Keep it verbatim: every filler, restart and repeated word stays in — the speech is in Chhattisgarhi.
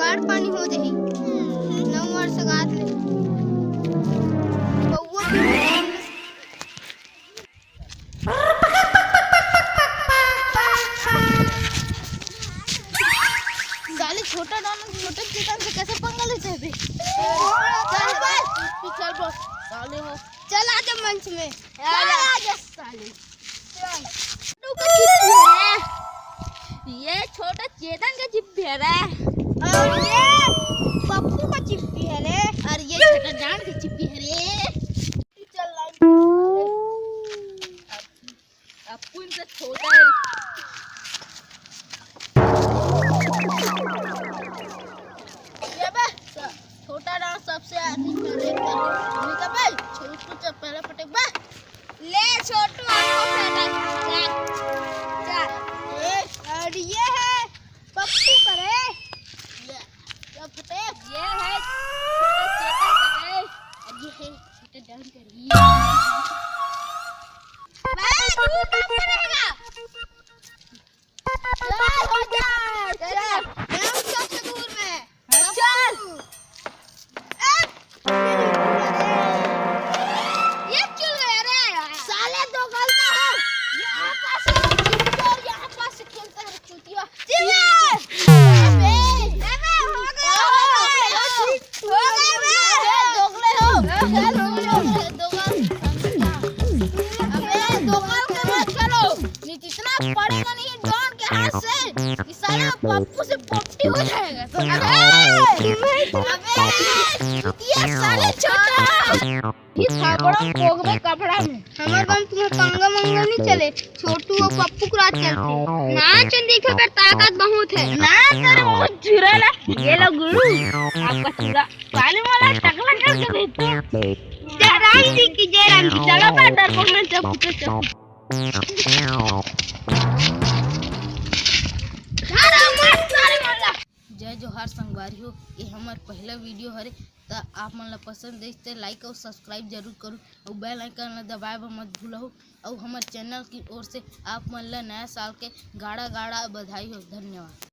बाढ़ पानी हो जाही। नौ वर्ष गात ले। बउआ भी साले छोटा डान, छोटा चेतन से कैसे पंगा लेते हैं बे? चल बस, चल बस। साले हो। चल आजा मंच में। चल आजा साले। चल। ये छोटा चेतन का चिप्पी है रे। और ये पप्पू का चिप्पी है रे। और ये छोटा डान का चिप्पी है रे। चल लाइन। अपन से छोटा है। ये बे, छोटा डांस सबसे आखिरी में देखता हूँ। ठीक है बे, छोटू से पहले पटक बे। ले छोटू, आपको पहले। चल, चल। ए, और ये है पप्पू करे। ये, ये पटक। ये है छोटा चेतन करे। और ये है छोटा डांस करे। बे, तू कब करेगा? चल, हो जा, चल। मैं हूँ सबसे दूर में। हाँ, चल। ए, ये चल गया रे। साले दो गलता है। यहाँ पास से खेलता है, यहाँ पास से खेलता है, चूतिया। चिल्ला। अबे, अबे, हो गया, हो गया। हो गए बे। अबे दोगले हो। अबे दोगल के मत खेलो। नहीं तो इतना पड़ेगा नहीं डॉन के हाथ से कि साला पप्पू से पोपटी हो जाएगा। अबे, अबे, ये साले छोटा। ये थापड़ा पोगबे कपड़ा में। हमर गाँव तुम्हें पंगा मंगा नहीं चले। छोटू और पप्पू के राज चलते। ना चंदी के कर ताकत बहुत है। ना तेरे बहुत झुरेला। ये लो गुरु, आपका चूड़ा। पानी वाला टकला करके भेजते हैं। जय राम जी की, जय राम जी। चलो बे, डरपोक मन से पूछो, चलो। जय जोहार संगवारी हो, ये हमर पहला वीडियो हरे, त आप मन ला पसंद आइस ते लाइक और सब्सक्राइब जरूर करू और बेल आइकन ला दबाए बर मत भूलहू। और हमर चैनल की ओर से आप मन ला नया साल के गाड़ा गाड़ा बधाई हो। धन्यवाद।